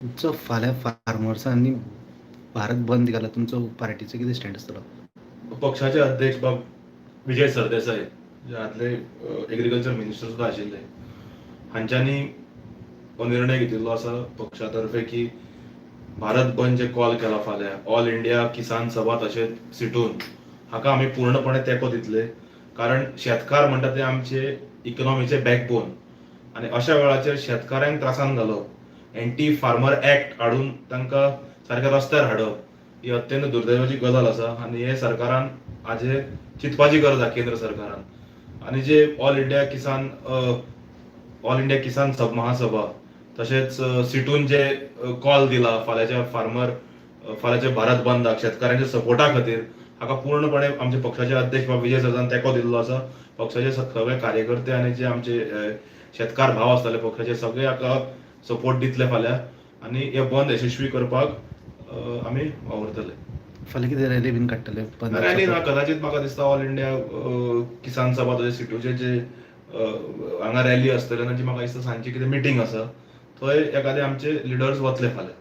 तुमचो फाल्यां फार्मर्सांनी भारत बंद केला, तुमचो पार्टीचो कितें स्टँड आसतलो? पक्षाचे अध्यक्ष बाब विजय सरदेसाय, जे आदले एग्रीकल्चर मिनिस्टर सुद्दां आशिल्ले, हांच्यांनी हो निर्णय घेतिल्लो आसा पक्षा तर्फे की भारत बंद जे कॉल केला फाल्यां ऑल इंडिया किसान सभा तशेंच सिटून, हाका आमी पूर्णपणे तेंको दितले. कारण शेतकार म्हणटा ते आमचे इकॉनॉमीचे बॅकबोन आनी अशा वेळाचेर शेतकाऱ्यांक त्रासान घालप, एंटी फार्मर एक्ट हाडून तांकां सारकें रस्त्यार हाडप ही अत्यंत दुर्दैवाची गजाल आसा आनी हे सरकारान हाजेर चिंतपाची गरज आसा, केंद्र सरकारान. आनी जे ऑल इंडिया किसान महासभा तशेंच सिटून जे कॉल दिला फाल्यांच्या फार्मर फाल्यांच्या भारत बंदाक शेतकारांच्या सपोर्टा खातीर, हाका पूर्णपणे आमच्या पक्षाचे अध्यक्ष बाब विजय सरदेसायान तेंको दिल्लो आसा. पक्षाचे सगळे कार्यकर्ते आनी जे आमचे शेतकार भाव आसतले पक्षाचे, सगळे हाका सपोर्ट दितले फाल्यां आनी हे बंद यशस्वी करपाक आमी वावुरतले. फाल्यां कितें रॅली बीन काडटले? रॅली ना, कदाचित म्हाका दिसता ऑल इंडिया किसान सभा तशें सिटूचे जे हांगा रॅली आसतले, तांची म्हाका दिसता सांजची कितें मिटींग आसा, थंय एखादे आमचे लिडर्स वतले फाल्यां.